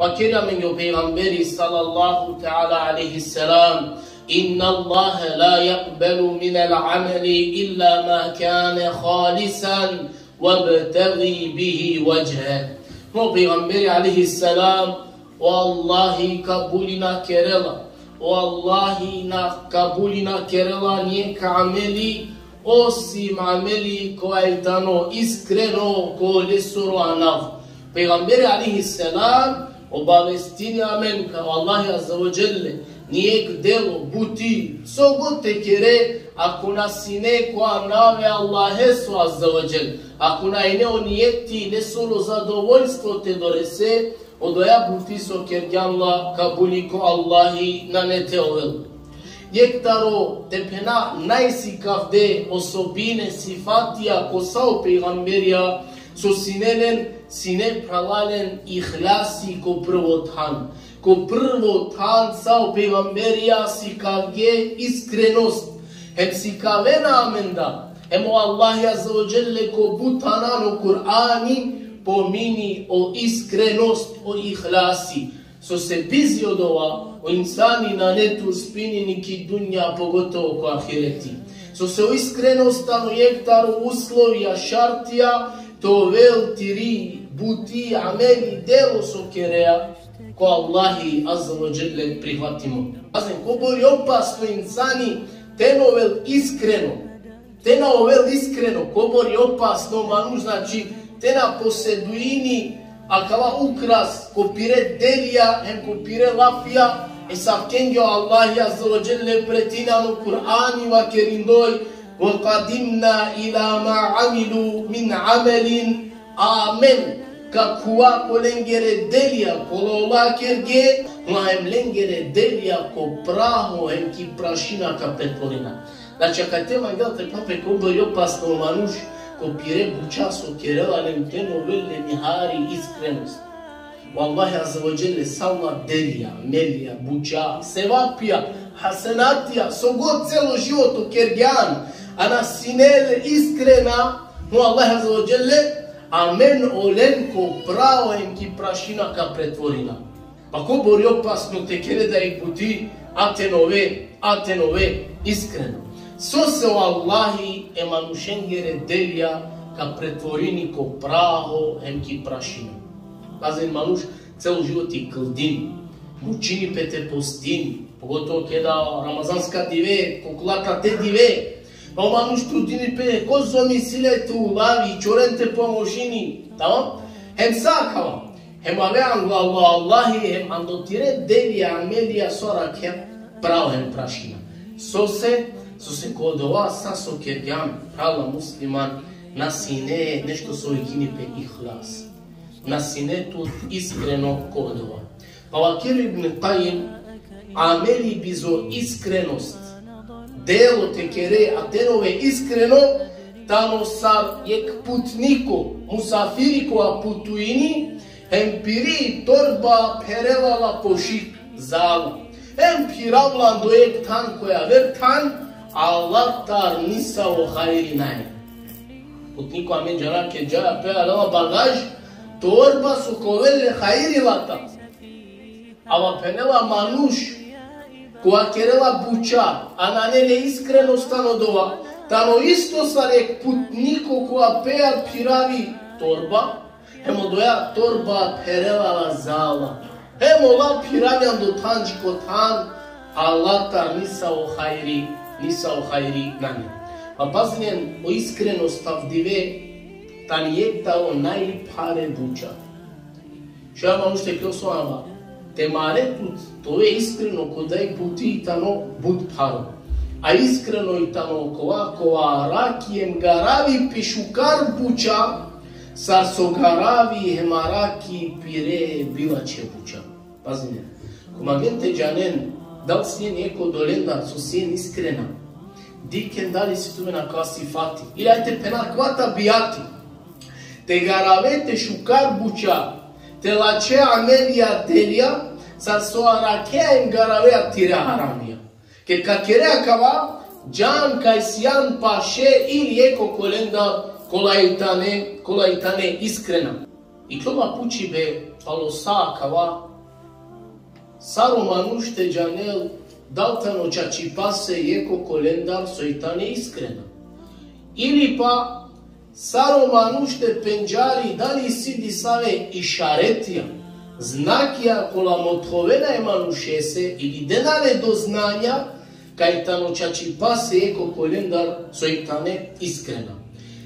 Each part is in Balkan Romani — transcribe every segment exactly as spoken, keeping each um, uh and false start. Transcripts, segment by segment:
Vakeri amenge o pejgamberi sallallahu ta'ala alejhi selam: إن الله لا يقبل من العمل إلا ما كان خالصا وابتغي به وجهه. O pejgamberi alejhi selam: O Allahi kabuli na kerela, o Allahi na kabuli na kerela nijek ameli, osim ameli kova i tano iskreno ko lesoro anav. Pejgamberi alejhi selam obavestini amen kaj o Allahi azze ve dželle nijek delo, buti, so god te kere, ako na sine ko anav e Allaheso azze ve dželle, ako na ine o nijeti lesoro zadovoljstvo te dorese, odoja buti so kergjan la kabuli ko Allahi nane te ovel. Jekh taro te phena najsikavde osobine, sifatija ko sa o pejgamberija, so sine len, sine phralalen ihlasi ko prvo than. Ko prvo than sa o pejgamberija sikavge iskrenost. Hem sikavena amen da. Hem o Allahi azze ve dželle ko but thana ano Kur'ani pomini o iskrenost, o ihlasi. Sose bizi odova, o insani nane te uspini ni ki dunja, pogotovo ko ahireti. Sose o iskrenost tano jekh taro uslovija, šartija, te ovel tiri buti, ameli, delo so kerea, ko Allahi azze ve dželle prihvatimo. Pazen, kobor i opasno insani te na ovel iskreno. Te na ovel iskreno, kobor i opasno manuš, znači, te na poseduini akava ukras ko pire delija hem ko pire lafija, e savkenge o Allahi azze ve dželle pretini ano Kur'ani vakerindoj: وقدمنا إلى ما عملوا من عمل. Amen ka khuva ko lengere delija kola ola kerge, ma hem lengere delija ko praho hem ki prašina ka pretvorina. Znači, akate mangela te phenel pe kobor i opasno manuš, ko pire buča so kerela len te na ovel le ni hari iskrenost. O Allahi azze ve dželle sa ola delija, amelija, buča, sevapija, hasenatija, so god celo životo kergjan, a na sine le iskrena, o Allahi azze ve dželle amen olen ko praho hem ki prašina ka pretvorina. Pa kobor i opasno te kere da jekh buti, a te na ove, a te na ove iskreno. Sose o Allahi e manušengere delija ka pretvorini ko praho hem ki prašina. Pazen, manuš celo životi kldini, mučini pe te postini, pogotovo keda ramazanska dive, ko kola te dive, pa o manuš trudini pe, kozom isi le te ulavi, čoren te pomožini, tamam? Hem sa akava. Hem ave anglo Allah, Allahi, hem ando tire delija, amelija so arakhea, praho hem prašina. Sose, sose ko odova sa so kergjan, phrala musliman, na sine nešto so vikini pe ihlas. Na sine tut iskreno ko odova. Pa vakeri Ibn Kajim, ameli bizo iskrenost, delo te kere, a te na ove iskreno, tano sar jekh putniko, musafiri kova putuini, hem piri torba, pherela la po šik, zala. Hem phiravla ando jekh than ko javer than, a latar nisavo hajri nane. Putniko, amen džana, keda džala pe, anela bagaž, torba so ka ovel le hajri latar. Ama phenela, manuš kova kerela buča, a nane le iskrenost ano dova, tano isto sar jekh putniko kova pea phiravi torba, hem odoja torba pherela la zala. Hem ola phiravi ando than dži ko than, a latar nisavo hajri, nisavo hajri nane. Pa pazinen, o iskrenost avdive tani jekh taro najphare buča. Šaj manuš te kerel so ama. Te mare tut te ove iskreno ko daj buti tano but pharo. A iskreno i tano kova, kova arakhi hem garavi pe šukar buča, sar so garavi hem arakhi pire bilačhe buča. Pazinen. Ko mangen te džanen, dal sien jekh odolendar so sien iskrena. Dikhen dali isi tumen akava sifati. Ili ajde te phena akava tabijati. Te garave te šukar buča, te lačhe amelija, delija, sar so arakhea hem garavea tire haramija. Ked ka kere akava, džan kaj sian paše ili jekh okolendar kola i tane, kola i tane iskrena. Ikljola pučibe palo sa akava, Sar o manuš te džanel dal tano čačipase jekh okolendar soj tane iskrena. Ili pa sar o manuš te pendžari dali isi disave išaretija, znakija kola mothovena e manušese ili dena le do znanja kaj tano čačipase jekh okolendar soj tane iskrena.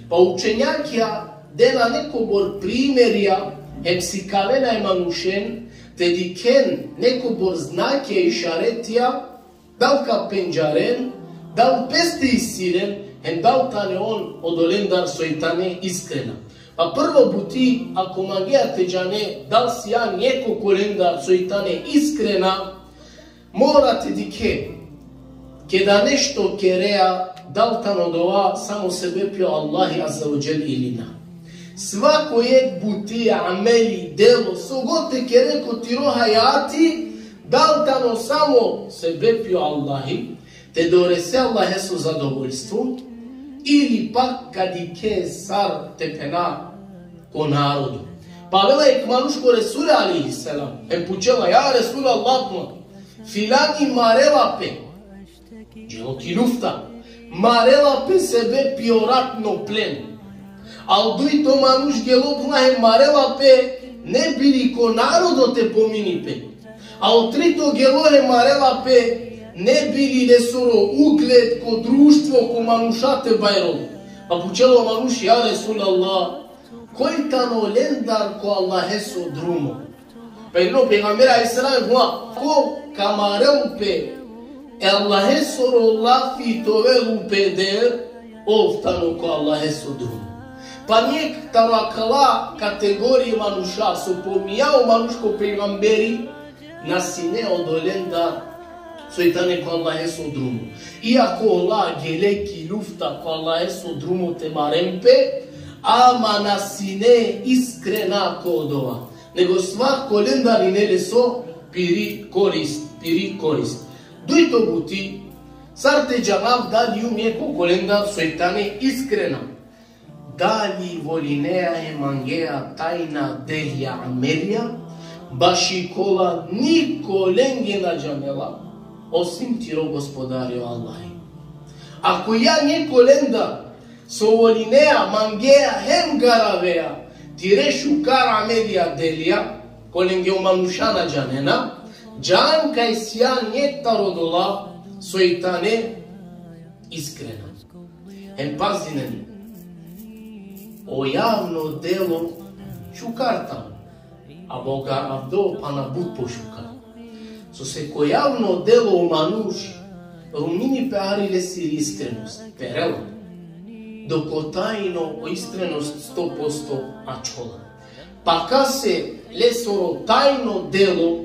Pa učenjakija dena nekobor primerija hem sikavena e manušen te dikhen nekobor znakija, išaretija, dal ka pendžaren, dal peste isi len, hem dal tane on odolendar soj tane iskrena. Pa prvo buti, ako mangea te džane dal sijan jekh okolendar soj tane iskrena, mora te dikhe keda nešto kerea, dal tano dova samo sebepi o Allahi Azze ve Dželle ili na. Svako jekh buti, ameli, delo, so god te kere ko tiro hajati, dal tano samo sebepi o Allahi, te dorese Allaheso zadovoljstvo, ili pak ka dikhe sar te phena ko narodo. Pa avela jekh manuš ko Resuli alejhi selam, hem pučela: Ja Resulallah, filani marela pe. Dželo ki lufta. Marela pe sebepi o ratno plen. A o dujto manuš gelo, phenela, hem marela pe ne bi li ko narodo te pomini pe. A o trito gelo hem marela pe ne bi li lesoro ugled ko društvo, ko manuša te bajrol. Pa pučela o manuš: Ja Resulallah, koj tano lendar ko Allaheso drumo? Pa o pejgamberi alejhi selam: Ko ka marel pe e Allahesoro lafi te ovel upeder, ov tano ko Allaheso drumo. Pa jekh taro akala kategorije manuša so pominja o manuš ko pejgamberi, na sine odolendar soj tane ko Allaheso drumo. Iako ola gele ki lufta ko Allaheso drumo te maren pe, ama na sine iskrena ko odova. Nego svako lendar ine leso piri korist, piri korist. Dujto buti, sar te džanav dali jum jekh okolendar soj tane iskrena. Dali volinea hem mangea tajna delija, amelija, baši kola niko lenge na džanela, osim tiro Gospodari o Allahi. Ako ja jekh okolendar so volinea, mangea hem garavea tire šukar amelija, delija, kolenge o manuša na džanena, džan kaj sijan jekh taro odola soj tane iskrena. Hem pazinen, o javno delo šukar tano, a o garavdo pana but pošukar. Sose ko javno delo o manuš rumini pe hari lesiri iskrenost, perela. Dok o tajno, o iskrenost sto posto ačhola. Pa kase lesoro tajno delo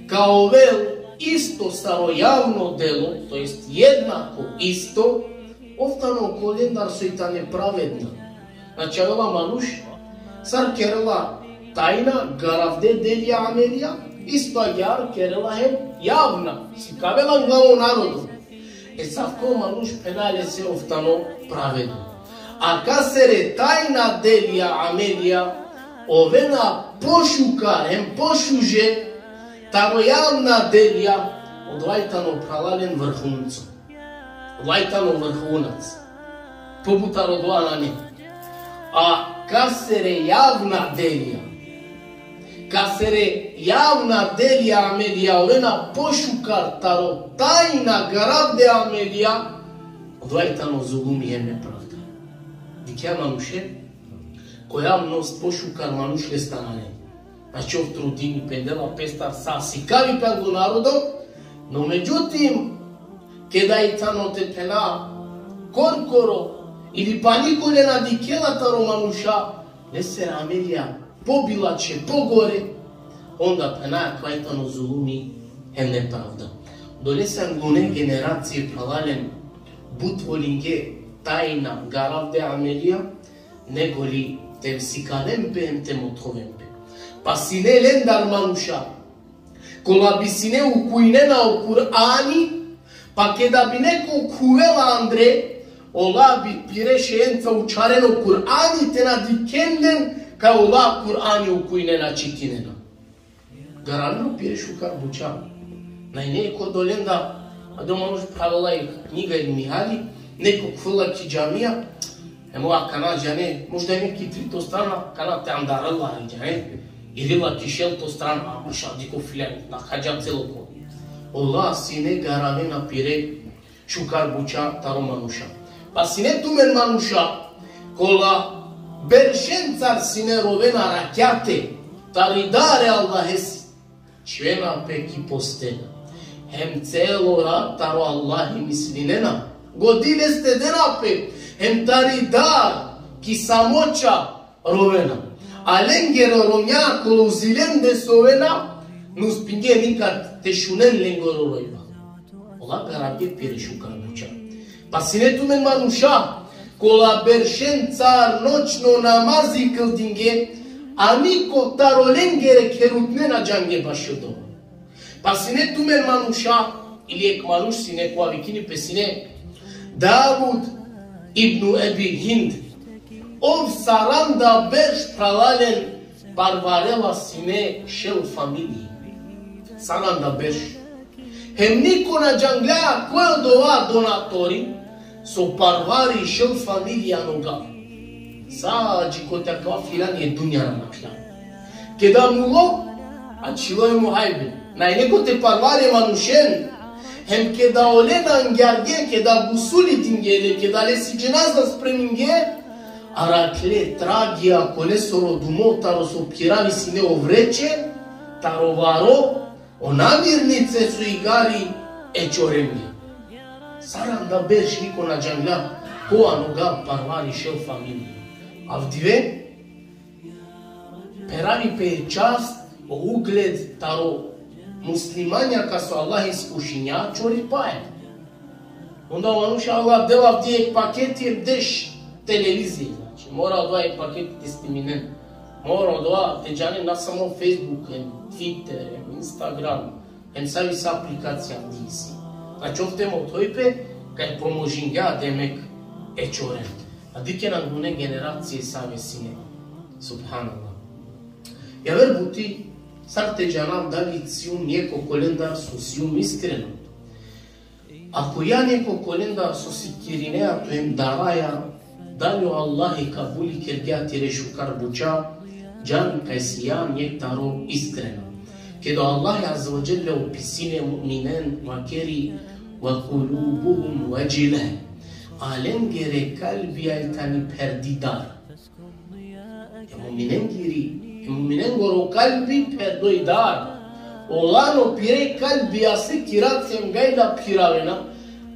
ka ovel isto sar o javno delo, to jest jednako isto, ov tano okolendar soj tane pravedna. Znači, avela manuš, sar kerela tajna, garavde delija, amelija, isto agjaar kerela hem javna, sikavela anglo narodo. E savko manuš, phenea lese, ov tano pravedno. A kasere tajna delija, amelija, ovena pošukar hem pošuže taro javna delija, odova tano, phralalen, vrhunco. Odova tano vrhunac. Pobut taro odova nane. A kasere javna delija, kasere javna delija, amelija, ovena pošukar taro tajna, garavde amelija, odova tano zulumi hem nepravda. Dikhea manuše, ko javnost pošukar manuš leste nane. Znači, ov trudini pe, dela pestar sa, sikavi pe anglo narodo, no međutim, keda i tano te phena korkoro, ili pa niko le na dikhela taro manuša, lesere amelija pobilače, pogore, onda phenea kaj tano zulumi hem nepravda. Odolese anglune generacije, phralalen, but volinge tajna, garavde amelija, nego li te sikaven pe hem te mothoven pe. Pa sine lendar manuša kola bi sine ukujnena o Kur'ani, pa keda bi neko khuvela andre, ola bi pire šeenca učharen o Kur'ani te na dikhen len kaj ola Kur'ani ukujnena, čitinena. Garavena pire šukar buća. Nane ko dolenda, a do manuš pravela i knjiga ili mihali, neko kfula ki džamija, emo akana džane, možda neki trito strana, kana te andarela, džane, ili la ki šelto strana, a mašallah, diko filan, na hadža celo ko. Ola sine garavena pire šukar buća taro manuša. Pa sine tumen manuša, kola beršencar sine rovena rakjate, tari dar e Allahesi, čhivena pe ki postela. Hem celo rat taro Allahi mislinena. Godi leste dena pe, hem tari dar ki samoća rovena. A lengere romnja kola uzi lende sovena, na uspinge nikad te šunen lengoro rojba. Ola garavge pire šukar buća. Pa sine tumen manuša, kola beršencar noćno namazi kldinge, a niko taro lengere kherutne na džange bašo dova. Pa sine tumen manuša, ili jek manuš sine kova vikini pe sine Davud ibn Ebi Hind. Ov saranda berš, phralalen, parvarela sine šel familije. Saranda berš. Hem niko na džangla koj odova donatori, so parvari šel familije ano gav. Sa dži kote akava filan e dunja na nakhla. Keda mulo, ačhilo e muhajbe. Nane ko te parvari e manušen. Hem keda olen angjarge, keda gusuli dinge le, keda lesi dženaza spreminge, arakhle tragija ko lesoro dumo taro so phiravi sine o vreće, taro varo, o namirnice so igari e čorenge. Saranda berš niko na džangla ko ano gav parvari šel familije. Avdive, pheravi pe čast, o ugled taro muslimanja kas o Allah iskušinja čoripaja. Onda o manuša, Allah dela avdive jek paketi hem deš televizije. Znači, mora odova jek paketi te sniminen. Mora odova te džanen na samo Facebook, hem Twitter, hem Instagram, hem savi sa aplikacija avdive isi. Znači, ov te mothoj pe kaj pomožingja demek e čoren. A dikhen angune generacije save sine. Subhanallah. Javer buti, sar te džanav dali sijum jek okolendar so sijum iskreno. Ako ja jek okolendar so sikirinea tu hem daraja, dali o Allahi kabuli kergja tire šukar buća, džan kaj sijan jek taro iskrena. Keda o Allahi Azze ve Dželle opisini e mu'minen, vakeri: "Ve kulubuhum vecile." A lengere kalbija i tani pherdidar. E mu'minengiri, e mu'minengoro kalbi pherdojdar. Olano pire kalbija se kira cem gajla phiravena.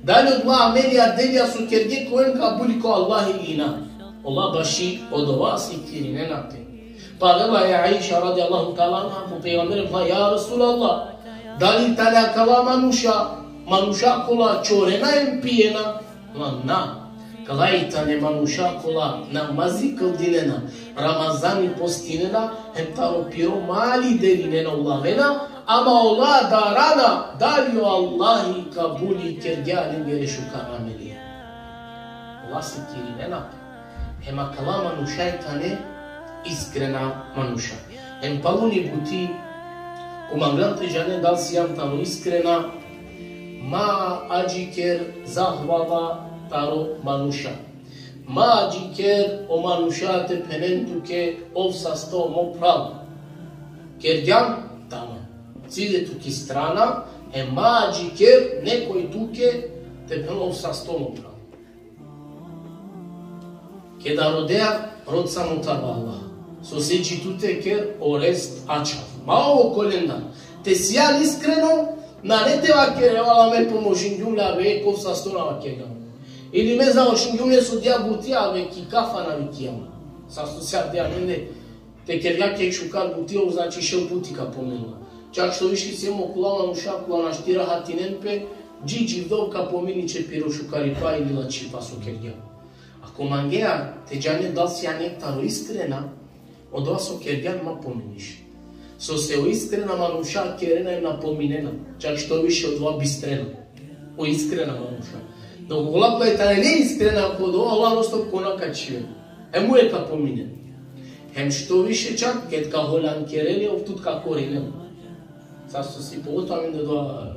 Dali odova amelija, delija so kerge ka oven kabuli ko Allahi ili na. Ola baši odova sikirinena pe. Pa avela e Aiša radijallahu ta'ala anha ko pejgambere, phenela: "Ja Resulallah, dali tane akala manuša, manuša kola čorena hem pijena?" Phenela: "Na. Kala i tane manuša kola namazi kldinena, Ramazani postinena, hem taro piro mali delinena, ulavena, ama ola darana, dali o Allahi kabuli kergja lengere šukar amelija." Ola sikirinena pe. Hem akala manuša i tane iskrena manuša. Hem paluni buti, ko manglan te džane dal sijan taro iskrena, ma adžiker zahvala taro manuša. Ma adžiker o manuša te phenen tuke: "Ov sasto mo phral." Kergjan, tamam. Cide tu ki strana, hem ma adžiker nekoj tuke te phenel: "Ov sasto mo phral." Keda rodea, rod samo taro Allah. Sose dži tute ker, o rest ačhav. Ma ov okolendar. Te sijan iskreno, nane te vakere: "Vala, me pomožingjum le, ave, kov sasto na vakergjam. Ili me završingjum le so dija buti, ave, ki kafa na vikijam." Sasto si avdive amende, te kergja jek šukar buti, ov, znači, šel puti ka pominel. Čak što više siem okola manuša kola našti rahatinen pe, dži dživdo ka pomini će piro šukaripa ili lačipa so kergja. Ako mangea te džane dal sijan jek taro iskrena, odova so kergjan ma pominiš. Sose o iskrena manuša kerena hem napominena, čak što više odova bistrena. O iskrena manuša. Dok okola kola i tane neiskrena, ko odova, ola non stop ko na ka čhiven. Hem uvek ka pominen. Hem što više čak, ked ka holjankerel le, ov tut ka korinen. Sar so si pogotovo amen deda,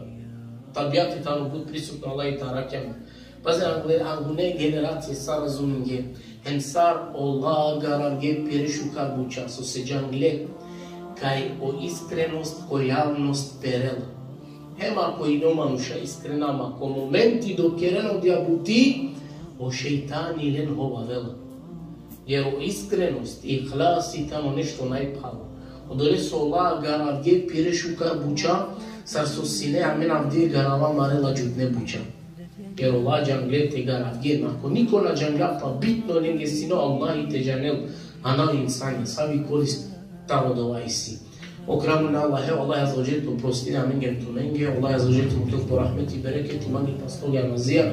tabijati tano but prisutno, Allah te arakhi amen. Pazi, angle-, angune generacije sar razuminge, hem sar o lagja garavge pire šukar buća, so se džangle kaj o iskrenost ko javnost perela. Hem ako ine o manuša iskrena, ama ko momenti dok kerena odija buti, o šejtani len hovavela. Jer o iskrenost, ihlasi tano nešto najpharo. Odolese o lagja garavge pire šukar buća, sar so sine amen avdive garava amare ladžutne buća. Jer o lagja džangle te garavge, ako niko na džangla, pa bitno lenge sine o Allahi te džanel, a na o insanja, savi korist taro dova isi. O kramu na Allahe, Allah azze ve dželle te oprostini amenge hem tumenge, Allah azze ve dželle te mukhel po rahmeti, bereketi, mange pastogja namazija.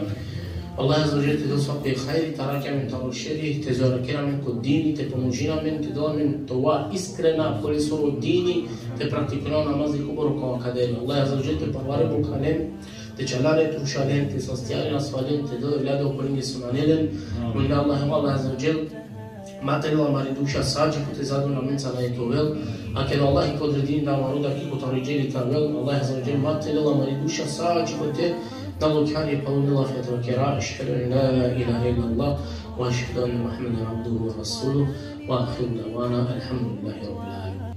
Allah azze ve dželle te del svako hajri, te arakhi amen taro šeri, te zorakera amen ko dini, te pomožina amen, te del amen te ova iskrena, kolesoro dini, te praktikujna o namazi kobor ka kaderi. Allah azze ve dželle te parvare bokhalen, te čalare trušalen, te sastijare nasvalen, te del evlade okolenge so nane len. Molina Allahe, Allah azze ve dželle, ma te lel amari duša sa dži kote zadovoljna amenca nane te ovel, a keda o Allahi ka odredini da amaro darki kotari dželi te avel, Allah azze ve dželle, ma te lel amari duša sa dži kote na lokjari e palune lafija te vakera, ešhedu en la ilahe illallah, ve ešhedu enne Muhammeden abduhu ve rasuluh, ve ahiru davana, elhamdulillahi rabbil alemin.